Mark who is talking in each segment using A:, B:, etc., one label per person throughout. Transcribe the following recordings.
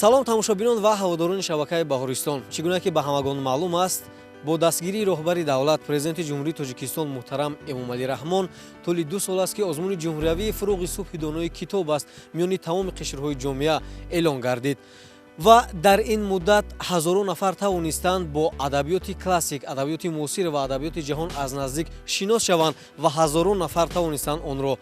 A: Салом, тамошобинон ва ҳаводорони шабакаи Баҳористон. Чӣ гуна ки ба ҳамагон маълум аст, бо дастгирии роҳбари давлат, президенти Ҷумҳурии Тоҷикистон муҳтарам Эмомалӣ Раҳмон, тӯли 2 сол аст, ки озмуни ҷумҳуриявии «Фурӯғи субҳи донои китоб аст» миёни тамоми қишрҳои ҷомеа эълон гардид ва дар ин муддат ҳазорон нафар тавонистанд бо адабиёти классик, адабиёти муосир ва адабиёти ҷаҳон аз наздик шинос шаванд ва ҳазорон нафар тавонистанд онро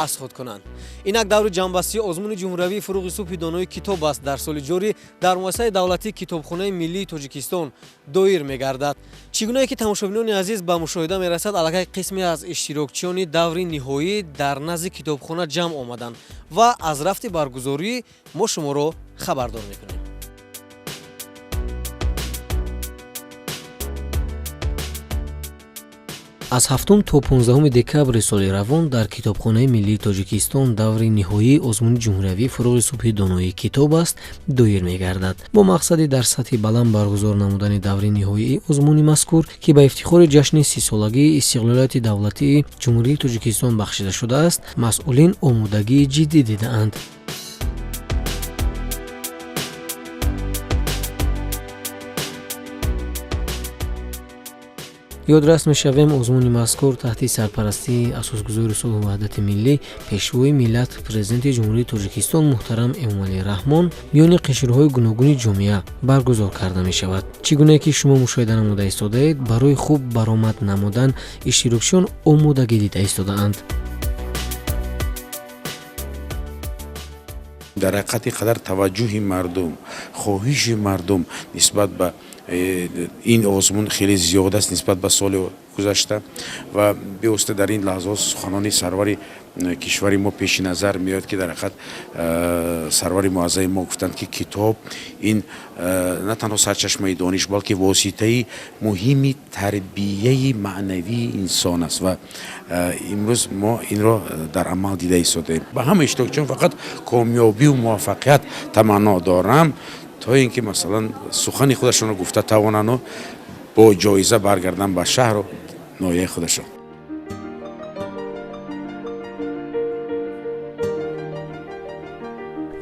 A: аз худ кунанд. Инак даври ҷамъбастии озмуни ҷумҳуриявии «Фурӯғи субҳи донои китоб аст» дар соли ҷорӣ дар муассисаи давлатии Китобхонаи миллии Тоҷикистон доир мегардад. Чӣ гунае ки тамошобинони азиз ба мушоҳида мерасад, аллакай қисме аз иштирокчиёни даври ниҳоӣ дар назди китобхона ҷамъ омаданд ва аз рафти баргузорӣ мо шуморо хабардор мекунем. Аз 7 то 15 декабри соли равон дар Китобхонаи миллии Тоҷикистон даври ниҳоии озмуни ҷумҳуриявии «Фурӯғи субҳи доноии китоб аст» доир мегардад. Бо мақсади дар сатҳи баланд баргузор намудани даври ниҳоии озмуни мазкур, ки ба ифтихори ҷашни 30-солагии истиқлолияти давлатии Ҷумҳурии Тоҷикистон бахшида шудааст, масъулин омодагии ҷиддӣ дидаанд. Ёдрас мешавем, озмуни мазкур таҳти сарпарастии асосгузори сулҳу ваҳдати миллӣ, пешвои миллат, президенти Ҷумҳурии Тоҷикистон муҳтарам Эмомалӣ Раҳмон миёни қишрҳои гуногуни ҷомеа баргузор карда мешавад. Чӣ гунае ки шумо мушоҳида намуда истодаед, барои хуб баромад намудан иштирокчиён омодагӣ дида истодаанд.
B: Дар ҳақиқат, ин қадар таваҷҷӯҳи мардум, хоҳиши мардум нисбат ба ин озмун хеле зиёд аст нисбат ба соли гузашта ва бевосита дар ин лаҳзаҳо суханони сарвари кишвари мо пеши назар меояд, ки дар ҳақиқат сарвари муаззами мо гуфтанд, ки китоб ин на танҳо сарчашмаи дониш, балки воситаи муҳими тарбияи маънавии инсон аст ва имрӯз мо инро дар амал дида истодаем. Ба ҳама иштирокчиён фақат комёбию муваффақият таманно дорам, то ин ки, масалан, сухани худашонро гуфта тавонану бо ҷоиза баргарданд ба шаҳру ноҳияи худашон.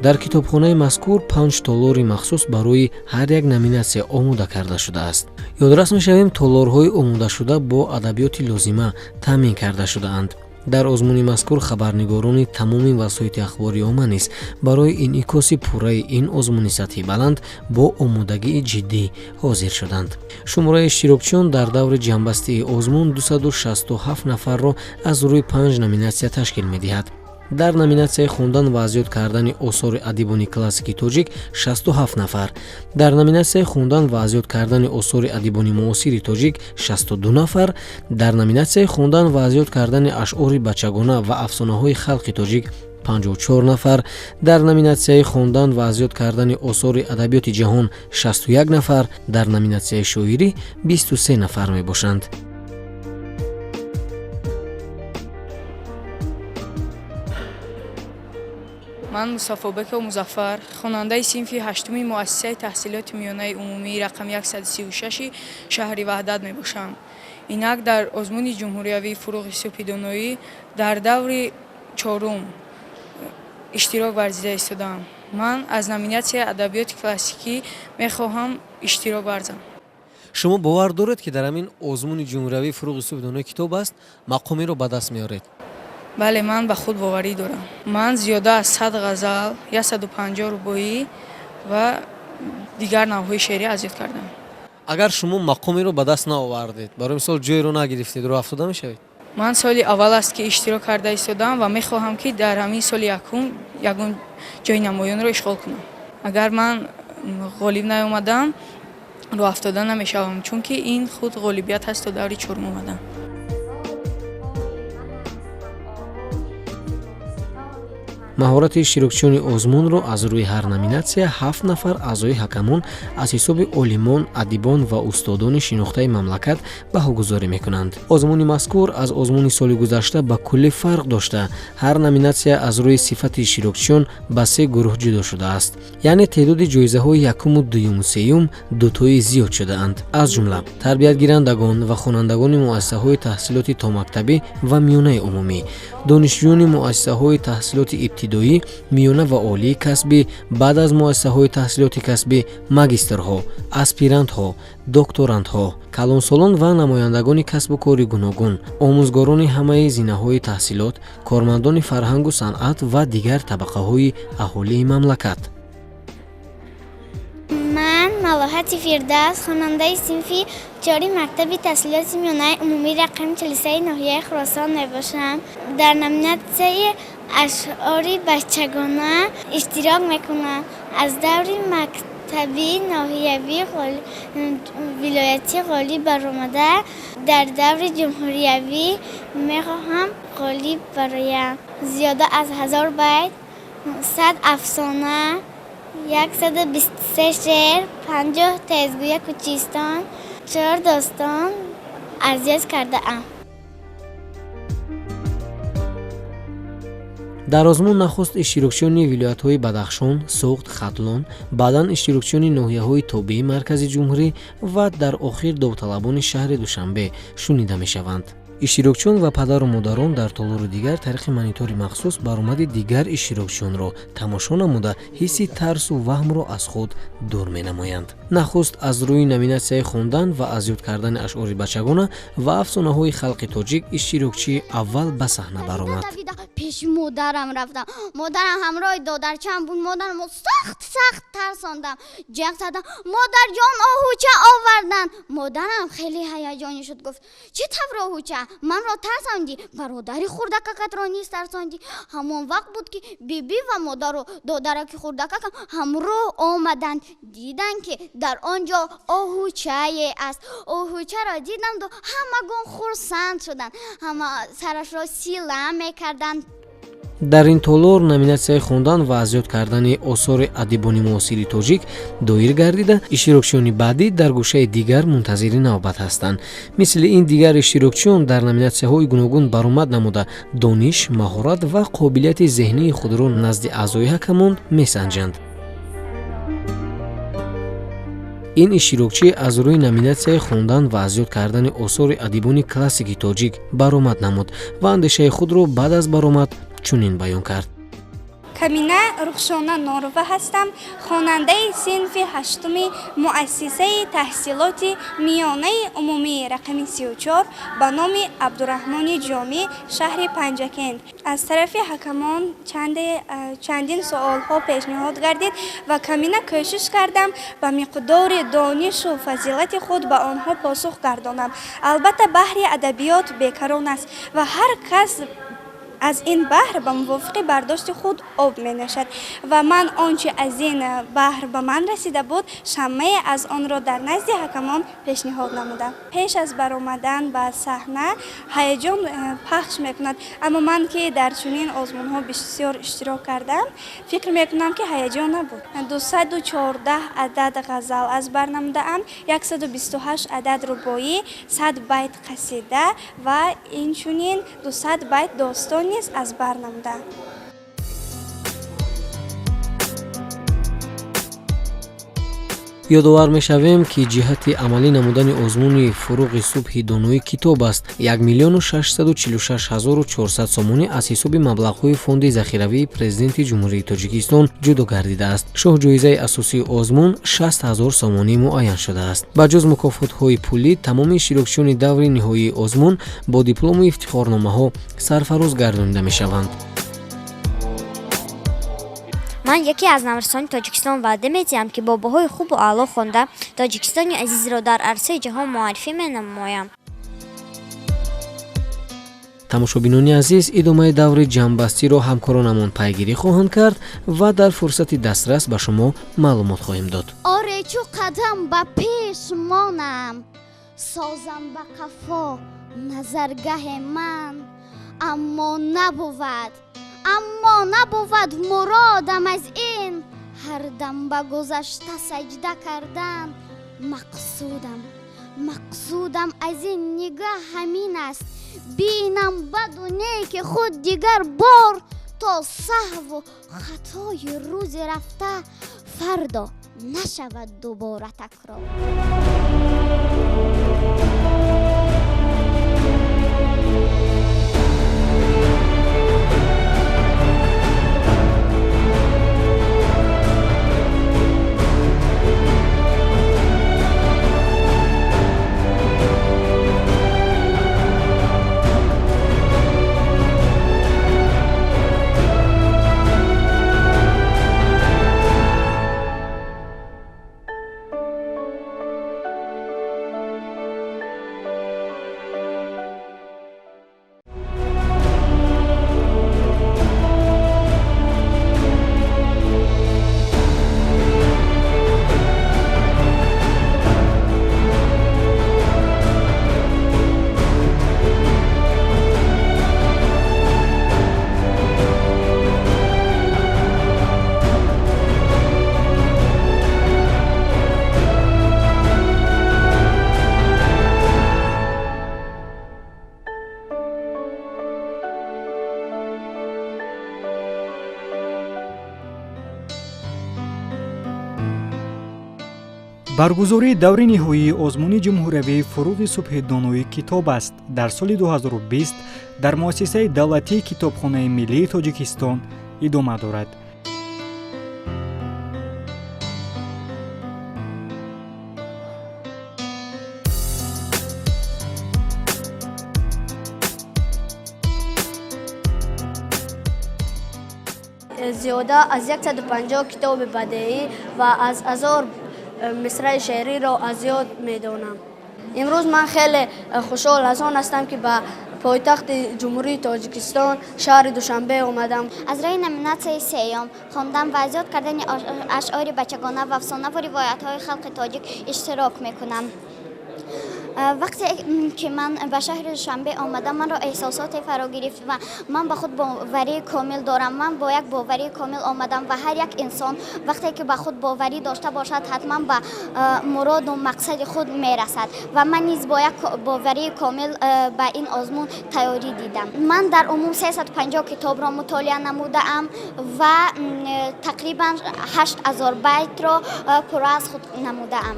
A: Дар китобхонаи мазкур панҷ толори махсус барои ҳар як номинатсия омода карда шудааст. Ёдрас мешавем, толорҳои омодашуда бо адабиёти лозима таъмин карда шудаанд. Дар озмуни мазкур хабарнигорони тамоми васоити ахбори омма низ барои инъикоси пурраи ин озмуни сатҳи баланд бо омодагии ҷиддӣ ҳозир шуданд. Шумораи иштирокчиён дар даври ҷамъбастии озмун 267 нафарро аз рӯи панҷ номинатсия ташкил медиҳад. Дар номинатсияи хондан ва аз ёд кардани осори адибони классики тоҷик 67 нафар, дар номинатсияи хондан ва аз ёд кардани осори адибони муосири тоҷик 62 нафар, дар номинатсияи хондан ва аз ёд кардани ашъори бачагона ва афсонаҳои халқи тоҷик 54 нафар, дар номинатсияи хондан ва аз ёд кардани осори адабиёти ҷаҳон 61 нафар, дар номинатсияи шоирӣ 23 нафар мебошанд.
C: Ман Мустафобеков Музаффар, хонандаи синфи ҳаштуми муассисаи таҳсилоти миёнаи умумии рақами 136 шаҳри Ваҳдат мебошам. Инак дар озмуни ҷумҳуриявии «Фурӯғи субҳи доноӣ» дар даври чорум иштирок варзида истодаам. Ман аз номинатсияи адабиёти классикӣ мехоҳам иштирок варзам.
A: Шумо бовар доред, ки дар ҳамин озмуни ҷумҳуриявии «Фурӯғи субҳи донои китоб аст» мақомеро ба даст меоред?
C: Бале, ман ба худ боварӣ дорам. Ман зиёда аз 100 ғазал, 150 рубоӣ ва дигар навъҳои шеърӣ аз ёд кардам.
A: Агар шумо мақомеро ба даст наовардед, барои мисол, ҷойеро нагирифтед, роҳ афтода мешавед?
C: Ман соли аввал аст, ки иштирок карда истодам ва мехоҳам, ки дар ҳамин соли якум ягон ҷои намоёнро ишғол кунам. Агар ман ғолиб наомадам, роҳ афтода намешавам, чунки ин худ ғолибият аст то даври чорум омадан.
A: Маҳорати иштирокчиёни озмунро аз рӯи ҳар номинатсия ҳафт нафар аъзои ҳакамон аз ҳисоби олимон, адибон ва устодони шинохтаи мамлакат баҳогузорӣ мекунанд. Озмуни мазкур аз озмуни соли гузашта ба куллӣ фарқ дошта, ҳар номинатсия аз рӯи сифати иштирокчиён ба се гурӯҳ ҷудо шудааст, яъне теъдоди ҷоизаҳои якуму дуюму сеюм дутои зиёд шудаанд. Аз ҷумла тарбиятгирандагон ва хонандагони муассисаҳои таҳсилоти томактабӣ ва миёнаи умумӣ, донишҷӯёни муассисаҳои таҳсилоти ибтидоӣ. ибтидоӣ, миёна ва олии касбӣ, баъд аз муассисаҳои таҳсилоти касбӣ, магистрҳо, аспирантҳо, докторантҳо, калонсолон ва намояндагони касбу кори гуногун, омӯзгорони ҳамаи зинаҳои таҳсилот, кормандони фарҳангу санъат ва дигар табақаҳои аҳолии мамлакат.
D: Ман Малоҳати Фирдавс, хонандаи синфи 4 мактаби таҳсилоти миёнаи умумии рақами 43 ноҳияи Хуросон мебошам. Дар номинатсияи ашъори бачагона иштирок мекунам. Аз даври мактабии ноҳиявӣ вилоятӣ ғолиб баромада, дар даври ҷумҳуриявӣ мехоҳам ғолиб бароям. Зиёда аз 1000 байт, 100 афсона, 123 шеър, 50 тезгӯя кӯчистон, 4 достон аз ёд кардаам.
A: Дар озмун нахуст иштирокчиёни вилоятҳои Бадахшон, Суғд, Хатлон, баъдан иштирокчиёни ноҳияҳои тобеи маркази ҷумҳурӣ ва дар охир довталабони шаҳри Душанбе шунида мешаванд. Иштирокчиён ва падару модарон дар толори дигар тариқи монитори махсус баромади дигар иштирокчиёнро тамошо намуда, ҳисси тарсу ваҳмро аз худ дур менамоянд. Нахуст аз рӯи номинатсияи хондан ва аз ёд кардани ашъори бачагона ва афсонаҳои халқи тоҷик иштирокчии аввал ба саҳна баромад.
D: Пеши модарам рафтам. Модарам ҳамроҳи додарчам буд. Модарамро сахт сахт тарсондам. Ҷеғ задам: модарҷон, оҳуча овардан. Модарам хеле ҳаяҷонӣ шуд, гуфт: чӣ тавр оҳуча? Манро тарсондӣ, бародари хурдакакатро низ тарсондӣ. Ҳамон вақт буд, ки биби ва модару додараки хурдакакам ҳамроҳ омаданд. Диданд, ки дар он ҷо оҳучае аст. Оҳучаро диданду ҳамагон хурсанд шуданд. Ҳама сарашро сила мекарданд.
A: Дар ин толор номинатсияи хондан ва аз ёд кардани осори адибони муосири тоҷик доир гардида, иштирокчиёни баъдӣ дар гӯшаи дигар мунтазири навбат ҳастанд. Мисли ин дигар иштирокчиён дар номинатсияҳои гуногун баромад намуда, дониш, маҳорат ва қобилияти зеҳнии худро назди аъзои ҳакамон месанҷанд. Ин иштирокчӣ аз рӯи номинатсияи хондан ва аз ёд кардани осори адибони классики тоҷик баромад намуд ва андешаи худро баъд аз баромад чунин баён кард.
E: Камина Рухшона Норова ҳастам, хонандаи синфи 8 муассисаи таҳсилоти миёнаи умумии рақами 34 ба номи Абдураҳмони Ҷомӣ, шаҳри Панҷакент. Аз тарафи ҳакамон чандин суолҳо пешниҳод гардид ва камина кӯшиш кардам ба миқдори донишу фазилати худ ба онҳо посух гардонам. Албатта, баҳри адабиёт бекарон аст ва ҳар кас аз ин баҳр ба мувофиқи бардошти худ об менӯшад ва ман он чи аз ин баҳр ба ман расида буд, шаммае аз онро дар назди ҳакамон пешниҳод намудам. Пеш аз баромадан ба саҳна ҳаяҷон пахш мекунад, аммо ман ки дар чунин озмунҳо бисёр иштирок кардам, фикр мекунам, ки ҳаяҷон набуд. 214 адад ғазал аз бар намудаам, 128 адад рубоӣ, 100 байт қасида ва инчунин 200 байт достон низ аз бар намудам.
A: Ёдовар мешавем, ки ҷиҳати амалӣ намудани озмуни фуруғи субҳи доноӣ китоб аст 1 646 400 сомонӣ аз ҳисоби маблағҳои фонди захиравии Президенти Ҷумҳурии Тоҷикистон ҷудо гардидааст. Шоҳҷоизаи асосии озмун 60 000 сомонӣ муайян шудааст. Ба ҷуз мукофотҳои пулӣ, тамоми иштирокчиёни даври ниҳоии озмун бо диплому ифтихорномаҳо сарфароз гардонида мешаванд.
F: Ман яке аз наврасони Тоҷикистон ваъда медиҳам, ки бо баҳои хубу аъло хонда, Тоҷикистони азизро дар арсаи ҷаҳон муаррифӣ менамоям.
A: Тамошобинони азиз, идомаи даври ҷамъбастиро ҳамкоронамон пайгирӣ хоҳанд кард ва дар фурсати дастрас ба шумо маълумот хоҳем дод.
D: Оре, чу қадам ба пеш монам, созам ба қафо назаргаҳи ман, аммо набувад, аммо набувад муродам аз ин ҳар дам ба гузашта саҷда кардан. Мақсудам, мақсудам аз ин нигаҳ ҳамин аст, бинам баду неки худ дигар бор, то саҳву хатои рӯзи рафта фардо нашавад дубора такрор.
G: Баргузории даври ниҳоии озмуни ҷумҳуриявии фуруғи субҳи доноӣ китоб аст дар соли 2020 дар муассисаи давлатии китобхонаи миллии Тоҷикистон идома дорад.
H: Зиёда аз 150 китоби бадеӣ ва аз 1000 мисраи шеъриро аз ёд медонам. Имрӯз ман хеле хушҳол аз он ҳастам, ки ба пойтахти Ҷумҳурии Тоҷикистон, шаҳри Душанбе омадам.
D: Аз рӯи номинатсияи сеюм хондан ва аз ёд кардани ашъори бачагона ва афсонаву ривоятҳои халқи тоҷик иштирок мекунам. Вақте ки ман ба шаҳри Душанбе омадам, манро эҳсосоте фаро гирифт ва ман ба худ боварии комил дорам. Ман бо як боварии комил омадам ва ҳар як инсон вақте ки ба худ боварӣ дошта бошад, ҳатман ба муроду мақсади худ мерасад ва ман низ бо як боварии комил ба ин озмун тайёрӣ дидам. Ман дар умум 350 китобро мутолиа намудаам ва тақрибан 8000 байтро пурра аз худ намудаам.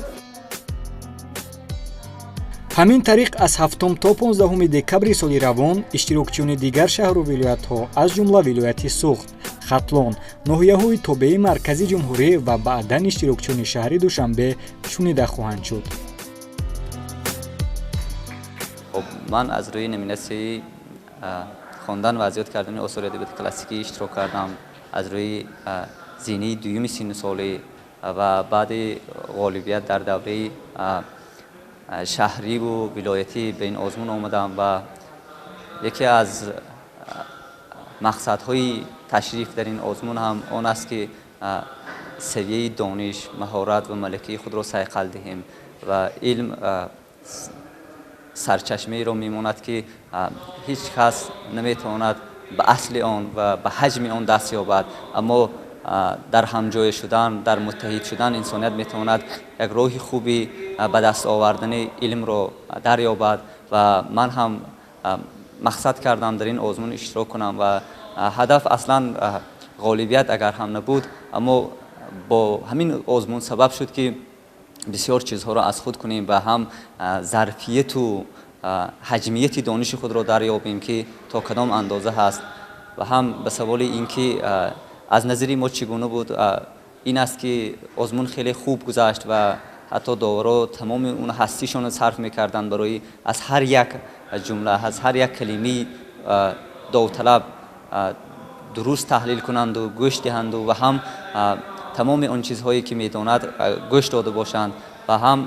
G: Ҳамин тариқ аз 7 то 15 декабри соли равон иштирокчиёни дигар шаҳру вилоятҳо, аз ҷумла вилояти Суғд, Хатлон, ноҳияҳои тобеи маркази ҷумҳурӣ ва баъдан иштирокчиёни шаҳри Душанбе шунида хоҳанд шуд.
I: Хоб, ман аз рӯи номинатсияи хондан ва аз ёд кардани осори адабиёти классикӣ иштирок кардам. Аз рӯи зинаи дуюми синну солӣ ва баъди ғолибият дар давраи шаҳриву вилоятӣ ба ин озмун омадам ва яке аз мақсадҳои ташриф дар ин озмун ҳам он аст, ки савияи дониш, маҳорат ва малакаи худро сайқал диҳем ва илм сарчашмаеро мемонад, ки ҳеҷ кас наметавонад ба асли он ва ба ҳаҷми он даст ёбад, аммо дар ҳамҷоя шудан, дар муттаҳид шудан инсоният метавонад як роҳи хуби ба даст овардани илмро дарёбад. Ва ман ҳам мақсад кардам дар ин озмун иштирок кунам ва ҳадаф аслан ғолибият агар ҳам набуд, аммо бо ҳамин озмун сабаб шуд, ки бисёр чизҳоро аз худ кунем ва ҳам зарфияту ҳаҷмияти дониши худро дарёбем, ки то кадом андоза ҳаст. Ва ҳам ба саволи ин ки аз назари мо чӣ гуна буд, ин аст, ки озмун хеле хуб гузашт ва ҳатто доваро тамоми он ҳастишонро сарф мекарданд барои аз ҳар як ҷумла, аз ҳар як калимаи довталаб дуруст таҳлил кунанду гӯш диҳанду ва ҳам тамоми он чизҳое ки медонад гӯш дода бошанд. Ва ҳам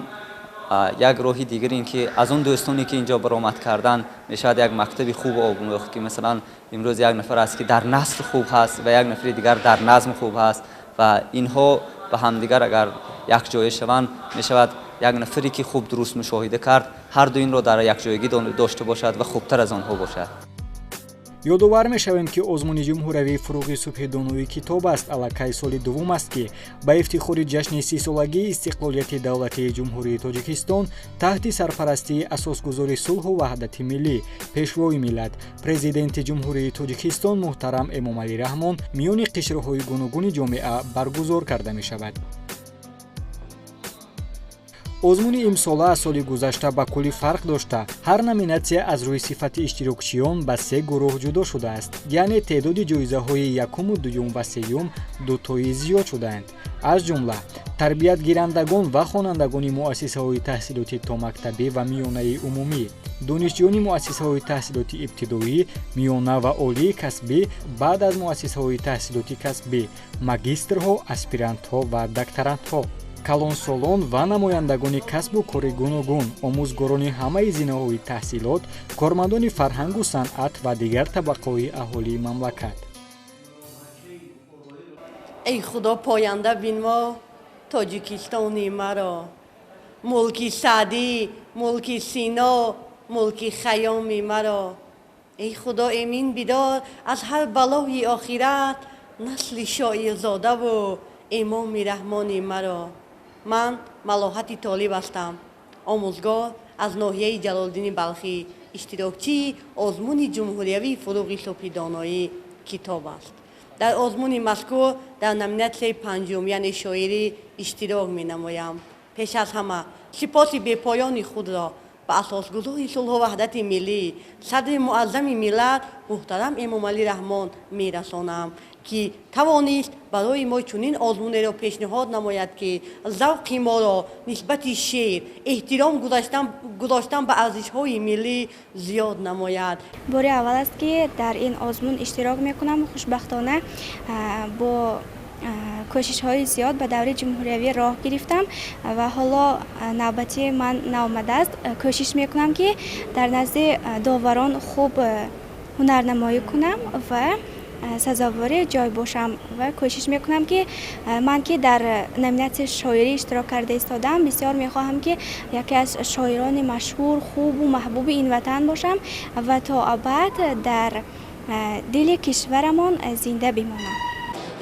I: як роҳи дигар ин ки аз он дӯстоне ки инҷо баромад кардан мешавад як мактаби хуб омӯхт, ки масалан имрӯз як нафар аст, ки дар наср хуб ҳаст ва як нафари дигар дар назм хуб ҳаст ва инҳо ба ҳамдигар агар якҷоя шаванд, мешавад як нафаре ки хуб дуруст мушоҳида кард, ҳар ду инро дар якҷоягӣ дошта бошад ва хубтар аз онҳо бошад.
G: Ёдовар мешавем, ки озмуни ҷумҳуриявии фуруғи субҳи доноӣ китоб аст аллакай соли дуввум аст, ки ба ифтихори ҷашни 30-солагии истиқлолияти давлатии Ҷумҳурии Тоҷикистон таҳти сарпарастии асосгузори сулҳу ваҳдати миллӣ, пешвои миллат, президенти Ҷумҳурии Тоҷикистон муҳтарам Эмомалӣ Раҳмон миёни қишрҳои гуногуни ҷомеа баргузор карда мешавад. Озмуни имсола аз соли гузашта ба куллӣ фарқ дошта, ҳар номинатсия аз рӯи сифати иштирокчиён ба се гурӯҳ ҷудо шудааст, яъне теъдоди ҷоизаҳои якуму дуюм ва сеюм дутоӣ зиёд шудаанд. Аз ҷумла тарбиятгирандагон ва хонандагони муассисаҳои таҳсилоти томактабӣ ва миёнаи умумӣ, донишҷӯёни муассисаҳои таҳсилоти ибтидоӣ, миёна ва олии касбӣ, баъд аз муассисаҳои таҳсилоти касбӣ, магистрҳо, аспирантҳо ва докторантҳо, калонсолон ва намояндагони касбу кори гуногун, омӯзгорони ҳамаи зинаҳои таҳсилот, кормандони фарҳангу санъат ва дигар табақаҳои аҳолии мамлакат.
J: Эй Худо, поянда бинмо Тоҷикистони маро, мулки Саъдӣ, мулки Сино, мулки Хайёми маро. Эй Худо, эмин бидор аз ҳар балои охират насли шоирзодаву имоми Раҳмони маро. Ман Малоҳати Толиб ҳастам, омӯзгор аз ноҳияи Ҷалолиддини Балхӣ, иштирокчии озмуни ҷумҳуриявии фуруғи субҳи доноӣ китоб аст. Дар озмуни мазкур дар номинатсияи панҷум, яъне шоирӣ, иштирок менамоям. Пеш аз ҳама сипоси бепоёни худро ба асосгузори сулҳу ваҳдати миллӣ, садри муаззами миллат муҳтарам Эмомалӣ Раҳмон мерасонам, ки тавонист барои мо чунин озмунеро пешниҳод намояд, ки завқи моро нисбати шеър, эҳтиром гузоштан ба арзишҳои миллӣ зиёд намояд.
E: Бори аввал аст, ки дар ин озмун иштирок мекунам. Хушбахтона бо кӯшишҳои зиёд ба даври ҷумҳуриявӣ роҳ гирифтам ва ҳоло навбати ман наомадааст. Кӯшиш мекунам, ки дар назди доварон хуб ҳунарнамоӣ кунам ва сазовори ҷой бошам ва кӯшиш мекунам, ки ман, ки дар номинатсияи шоирӣ иштирок карда истодам, бисёр мехоҳам, ки яке аз шоирони машҳур, хубу маҳбуби ин ватан бошам ва то абад дар дили кишварамон зинда бимонам.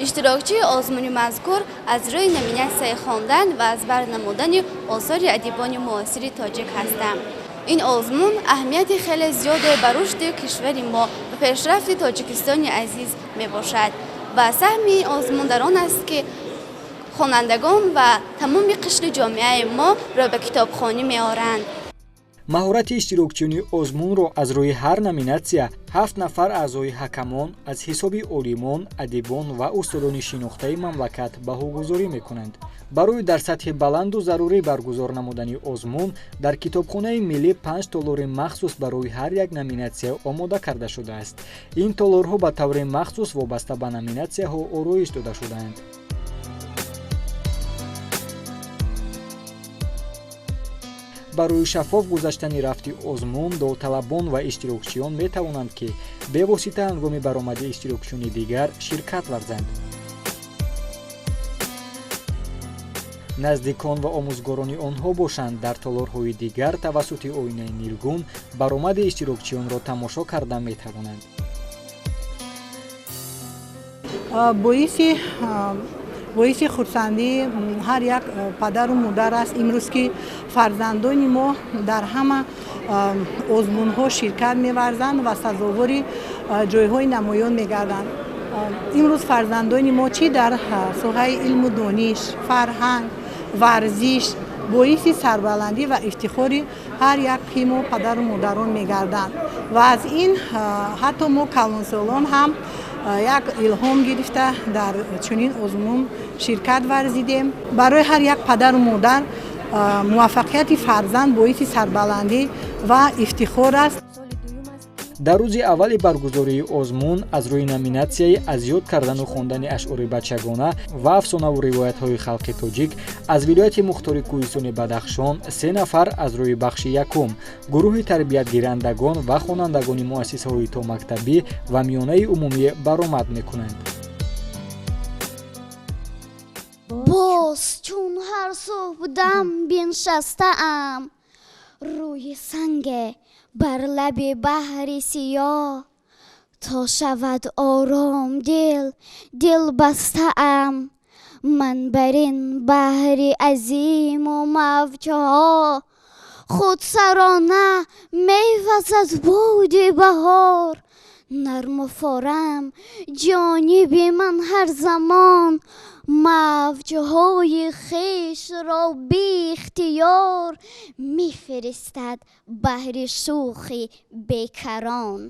K: Иштирокчии озмуни мазкур аз рӯи номинатсияи хондан ва аз бар намудани осори адибони муосири тоҷик ҳастам. Ин озмун аҳамияти хеле зиёде ба рушди кишвари мо ва пешрафти Тоҷикистони азиз мебошад ва саҳми ин озмун дар он аст, ки хонандагон ва тамоми қишри ҷомеаи моро ба китобхонӣ меоранд.
G: Маҳорати иштирокчиёни озмунро аз рӯи ҳар номинатсия 7 нафар аъзои ҳакамон аз ҳисоби олимон, адибон ва устодони шинохтаи мамлакат баҳогузорӣ мекунанд. Барои дар сатҳи баланду зарурӣ баргузор намудани озмун дар китобхонаи миллӣ 5 толори махсус барои ҳар як номинатсия омода карда шудааст. Ин толорҳо ба таври махсус вобаста ба номинатсияҳо ороиш дода шудаанд. Барои шаффоф гузаштани рафти озмун довталабон ва иштирокчиён метавонанд, ки бевосита ҳангоми баромади иштирокчиёни дигар ширкат варзанд. Наздикон ва омӯзгорони онҳо бошанд, дар толорҳои дигар тавассути оинаи нилгун баромади иштирокчиёнро тамошо карда метавонанд.
L: Боиси хурсандии ҳар як падару модар аст имрӯз, ки фарзандони мо дар ҳама озмунҳо ширкат меварзанд ва сазовори ҷойҳои намоён мегарданд. Имрӯз фарзандони мо чӣ дар соҳаи илму дониш, фарҳанг, варзиш боиси сарбаландӣ ва ифтихори ҳар як мо падару модарон мегарданд ва аз ин ҳатто мо калонсолон ҳам як илҳом гирифта дар чунин озмун ширкат варзидем. Барои ҳар як падару модар муваффақияти фарзанд боиси сарбаландӣ ва ифтихор аст.
G: Дар рӯзи аввали баргузории озмун аз рӯи номинатсияи аз ёд кардану хондани ашъори бачагона ва афсонаву ривоятҳои халқи тоҷик аз вилояти мухтори кӯҳистони Бадахшон 3 нафар аз рӯи бахши якум гурӯҳи тарбиятгирандагон ва хонандагони муассисаҳои томактабӣ ва миёнаи умумӣ баромад мекунанд.
D: Боз чун ҳар субҳдам биншастаам, рӯи санге бар лаби баҳри сиёҳ, то шавад ором дил, дил бастаам. Ман бар ин баҳри азиму мавҷҳо, худсарона мевазад боди баҳор. Нарму форам ҷониби ман ҳар замон, мавҷҳои хешро беихтиёр мефиристад баҳри шӯхи бекарон.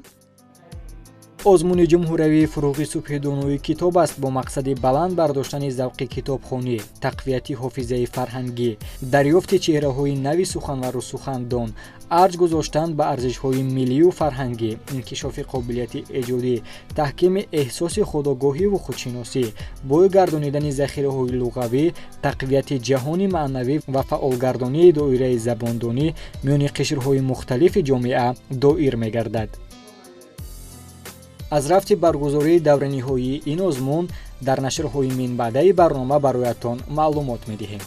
G: Озмуни ҷумҳуриявии фурӯғи субҳи донои китоб аст бо мақсади баланд бардоштани завқи китобхонӣ, тақвияти ҳофизаи фарҳангӣ, дарёфти чеҳраҳои нави суханвару сухандон, арҷ гузоштан ба арзишҳои миллию фарҳангӣ, инкишофи қобилияти эҷодӣ, таҳкими эҳсоси худогоҳиву худшиносӣ, бой гардонидани захираҳои луғавӣ, тақвияти ҷаҳони маънавӣ ва фаъолгардонии доираи забондонӣ миёни қишрҳои мухталифи ҷомеа доир мегардад. Аз рафти баргузории даври ниҳоии ин озмун дар нашрҳои минбаъдаи барнома бароятон маълумот медиҳем.